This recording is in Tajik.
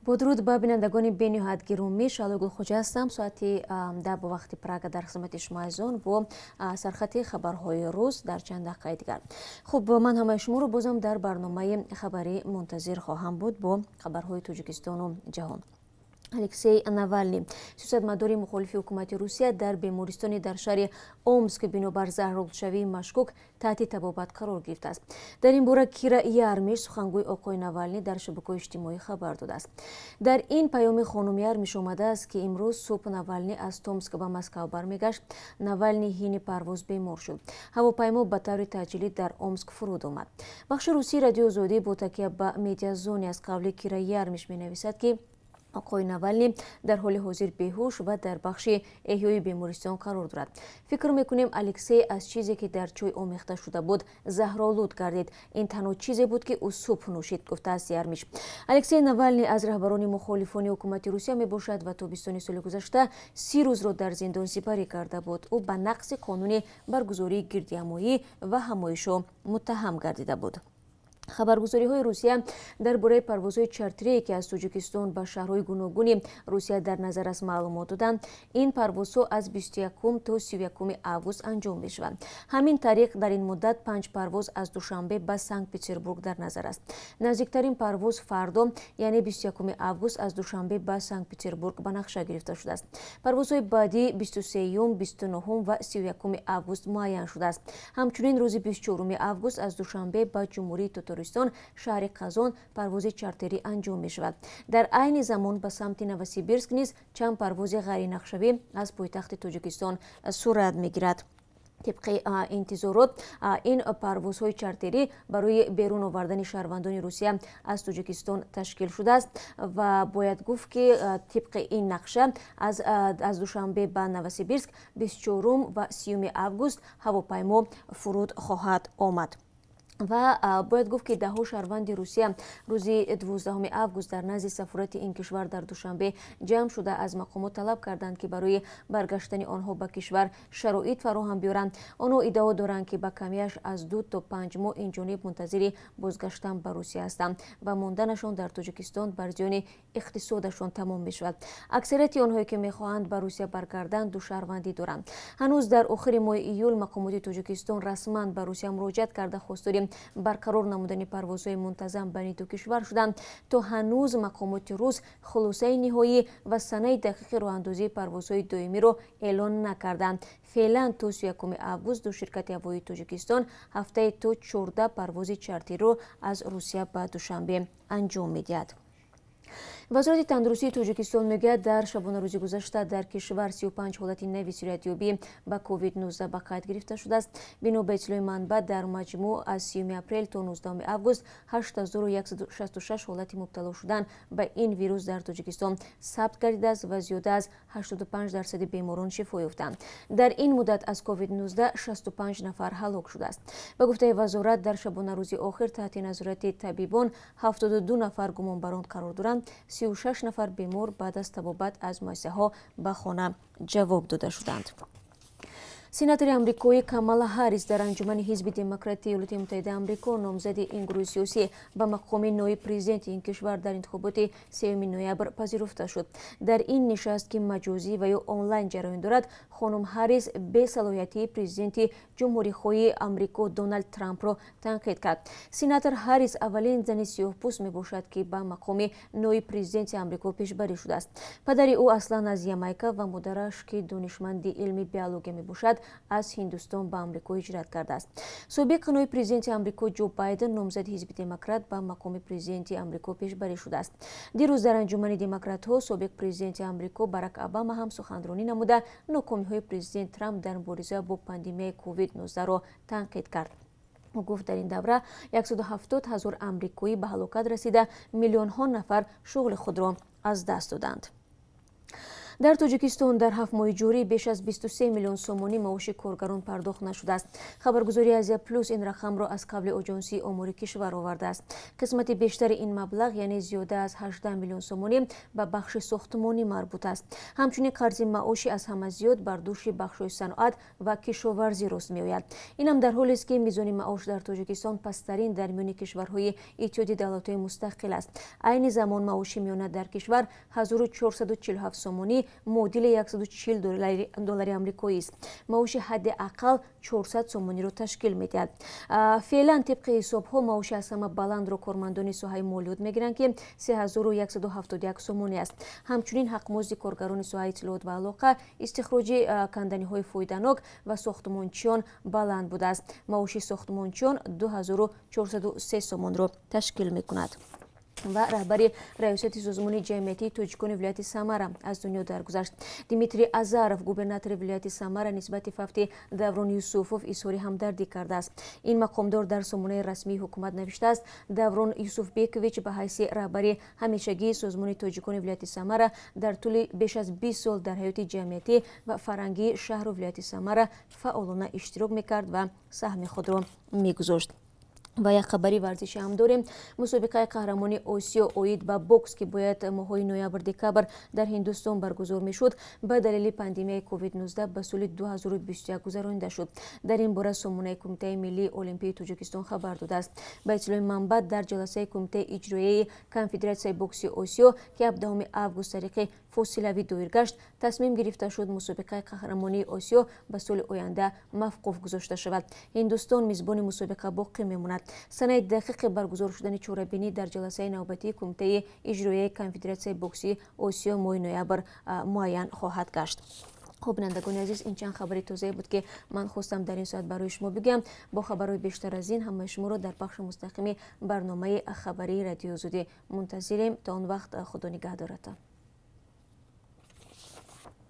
Бо дуруд ба бинандагони бениҳоят гиромӣ, Шаҳло Гулхоҷа ҳастам. Соати 10 бо вақти Прага дар хизмати шумо азизон бо сархати хабарҳои рӯз дар чанд дақиқаи дигар. Хуб, ман ҳамаи шуморо бозам дар барномаи хабарӣ мунтазир хоҳам буд бо хабарҳои Тоҷикистону ҷаҳон. Алексей Навални, сиёсатмадори мухолифи ҳукумати Русия, дар бемористоне дар шаҳри Омск бинобар заҳролудшавии машкук таҳти табобат қарор гирифтааст. Дар ин бора Кира Ярмиш, сухангӯи оқои Навални, дар шабакаҳои иҷтимоӣ хабар додааст. Дар ин паёми хонум Ярмиш омадааст, ки имрӯз субҳ Навални аз Томск ба Москав бармегашт. Навални ҳини парвоз бемор шуд. Ҳавопаймо ба таври таъҷилӣ дар Омск фуруд омад. Бахши русии Радиои Озодӣ бо такя ба Медиазоне аз қавли Кира Ярмиш менависад, ки оқои Навални дар ҳоли ҳозир беҳуш ва дар бахши эҳёи бемористон қарор дорад. Фикр мекунем, Алексей аз чизе, ки дар чой омехта шуда буд, заҳролуд гардид. Ин танҳо чизе буд, ки ӯ субҳ нӯшид, гуфтааст Ярмиш. Алексей Навални аз раҳбарони мухолифони ҳукумати Русия мебошад ва тобистони соли гузашта 30 рӯзро дар зиндон сипарӣ карда буд. Ӯ ба нақзи қонуни баргузории гирдиҳамоӣ ва ҳамоишҳо муттаҳам гардида буд. Хабаргузориҳои Русия дар бораи парвозҳои чартерие, ки аз Тоҷикистон ба шаҳрҳои гуногуни Русия дар назар аст, маълумот доданд. Ин парвозҳо аз 21 то 31 август анҷом мешаванд. Ҳамин тариқ, дар ин муддат панҷ парвоз аз Душанбе ба Санкт Петербург дар назар аст. Наздиктарин парвоз фардо, яъне 21 август, аз Душанбе ба Санкт Петербург ба нақша гирифта шудааст. Парвозҳои баъдӣ 23, 29 ва 31 август муайян шудааст. Ҳамчунин рӯзи 24 август аз Душанбе ба Ҷумҳурии Тотористон, шаҳри Қазон, парвози чартерӣ анҷом мешавад. Дар айни замон ба самти Новосибирск низ чанд парвози ғайринақшавӣ аз пойтахти Тоҷикистон сурат мегирад. Тибқи интизорот, ин парвозҳои чартерӣ барои берун овардани шаҳрвандони Русия аз Тоҷикистон ташкил шудааст ва бояд гуфт, ки тибқи ин нақша аз Душанбе ба Новосибирск 24 ва 30 август ҳавопаймо фуруд хоҳад омад. Ва бояд гуфт, ки даҳҳо шаҳрванди Русия рӯзи 12 август дар назди сафорати ин кишвар дар Душанбе ҷамъ шуда, аз мақомот талаб карданд, ки барои баргаштани онҳо ба кишвар шароит фароҳам биёранд. Онҳо иддао доранд, ки ба камияш аз 2 то 5 моҳ инҷониб мунтазири бозгаштан ба Русия ҳастанд ва монданашон дар Тоҷикистон бар зиёни иқтисодашон тамом мешавад. Аксарияти онҳое, ки мехоҳанд ба Русия баргарданд, ду шаҳрвандӣ доранд. Ҳанӯз дар охири моҳи июл мақомоти Тоҷикистон расман ба Русия муроҷиат карда, хостори барқарор намудани парвозҳои мунтазам байни ду кишвар шуданд. То ҳанӯз мақомоти рус хулосаи ниҳоӣ ва санаи дақиқи роҳандозии парвозҳои доимиро эълон накарданд. Феълан то 31 август ду ширкати ҳавоии Тоҷикистон ҳафтае то 14 парвози чартериро аз Русия ба Душанбе анҷом медиҳад. Вазорати тандурустии Тоҷикистон мегӯяд, дар шабонарӯзи гузашта дар кишвар 35 ҳолати нави сироятёбӣ ба COVID-19 ба қайд гирифта шудааст. Бино ба иттилои манбаъ, дар маҷмӯъ аз 30 апрел то 19 август 8166 ҳолати мубтало шудан ба ин вирус дар Тоҷикистон сабт гардидааст ва зиёда аз 85 дарсади беморон шифо ёфтанд. Дар ин муддат аз COVID-19 65 нафар ҳалок шудааст. Ба гуфтаи вазорат, дар шабонарӯзи охир таҳти назорати табибон 72 нафар гумонбарон қарор доранд. 36 нафар бемор баъд аз табобат аз муассисаҳо ба хона ҷавоб дода шуданд. Сенатори амрикоӣ Камала Ҳаррис дар анҷумани Ҳизби Демократии Иёлоти Муттаҳидаи Амрико, номзади ин гурӯҳи сиёсӣ ба мақоми ноиб президенти ин кишвар дар интихоботи 3 ноябр, пазируфта шуд. Дар ин нишаст, ки маҷозӣ ва ё онлайн ҷараён дорад, хонум Ҳаррис бесалоҳиятии президенти ҷумҳурихоҳии Амрико Доналд Трампро танқид кард. Сенатор Ҳаррис аввалин зани сиёҳпӯст мебошад, ки ба мақоми ноиб президенти Амрико пешбарӣ шудааст. Падари ӯ аслан аз Ямайка ва модараш, ки донишманди илми биология мебошад, аз Ҳиндустон ба Амрико ҳиҷрат кардааст. Собиқ ноиб президенти Амрико Ҷо Байден номзади Ҳизби Демократ ба мақоми президенти Амрико пешбарӣ шудааст. Дирӯз дар анҷумани демократҳо собиқ президенти Амрико Барак Обама ҳам суханронӣ намуда, нокомиҳои президент Трамп дар мубориза бо пандемияи COVID-19-ро танқид кард. Ӯ гуфт, дар ин давра 170 ҳазор амрикоӣ ба ҳалокат расида, миллионҳо нафар шуғли худро аз даст доданд. Дар Тоҷикистон дар 7 моҳи ҷорӣ беш аз 23 миллион сомонӣ маоши коргарон пардохт нашудааст. Хабаргузории Азия Плюс ин рақамро аз қавли Оҷонсии омори кишвар овардааст. Қисмати бештари ин маблағ, яъне зиёда аз 18 миллион сомонӣ, ба бахши сохтмонӣ марбут аст. Ҳамчунин қарзи маошӣ аз ҳама зиёд бар дӯши бахшҳои саноат ва кишоварзӣ рост меояд. Инам дар ҳолест, ки мизони маош дар Тоҷикистон пасттарин дар миёни кишварҳои Иттиҳоди давлатҳои мустақил аст. Айни замон маоши миёна дар кишвар 1447 сомонӣ, муодили 140 доллари амрикоист. Маоши ҳадди ақал 400 сомониро ташкил медиҳад. Феълан, тибқи ҳисобҳо, маоши аз ҳама баландро кормандони соҳаи молиёт мегиранд, ки 3171 сомонӣ аст. Ҳамчунин ҳақмузди коргарони соҳаи иттилоот ва алоқа, истихроҷи канданиҳои фоиданок ва сохтмончиён баланд будааст. Маоши сохтмончиён 2403 сомонро ташкил мекунад. Ва раҳбари раёсати Созмони ҷамъиятии тоҷикони вилояти Самара аз дунё даргузашт. Дмитрий Азаров, губернатори вилояти Самара, нисбати фавти Даврон Юсуфов изҳори ҳамдардӣ кардааст. Ин мақомдор дар сомонаи расмии ҳукумат навиштааст: Даврон Юсуфбекович ба ҳайси раҳбари ҳамешагии Созмони тоҷикони вилояти Самара дар тӯли беш аз 20 сол дар ҳаёти ҷамъиятӣ ва фарҳангии шаҳру вилояти Самара фаъолона иштирок мекард ва саҳми худро мегузошт. Ва як хабари варзишӣ ҳам дорем. Мусобиқаи қаҳрамони Осиё оид ба бокс, ки бояд моҳҳои ноябр, декабр дар Ҳиндустон баргузор мешуд, ба далели пандемияи COVID-19 ба соли 2021 гузаронида шуд. Дар ин бора сомонаи Кумитаи миллии олимпии Тоҷикистон хабар додааст. Ба иттилои манбаъ, дар ҷаласаи Кумитаи иҷроияи Конфедератсияи бокси Осиё, ки 17 август тариқи фосилавӣ доир гашт, тасмим гирифта шуд мусобиқаи қаҳрамонии Осиё ба соли оянда мавқуф гузошта шавад. Ҳиндустон мизбони мусобиқа боқӣ мемонад. Санаи дақиқи баргузор шудани чорабинӣ дар ҷаласаи навбатии Кумитаи иҷроияи Конфедератсияи боксии Осиё моҳи ноябр муайян хоҳад гашт. Хуб, бинандагони азиз, ин чанд хабари тозае буд, ки ман хостам дар ин соат барои шумо бигӯям. Бо хабарҳои бештар аз ин ҳамаи шуморо дар пахши мустақими барномаи хабарии Радиои Озодӣ мунтазирем. То он вақт Худо нигаҳдоратон.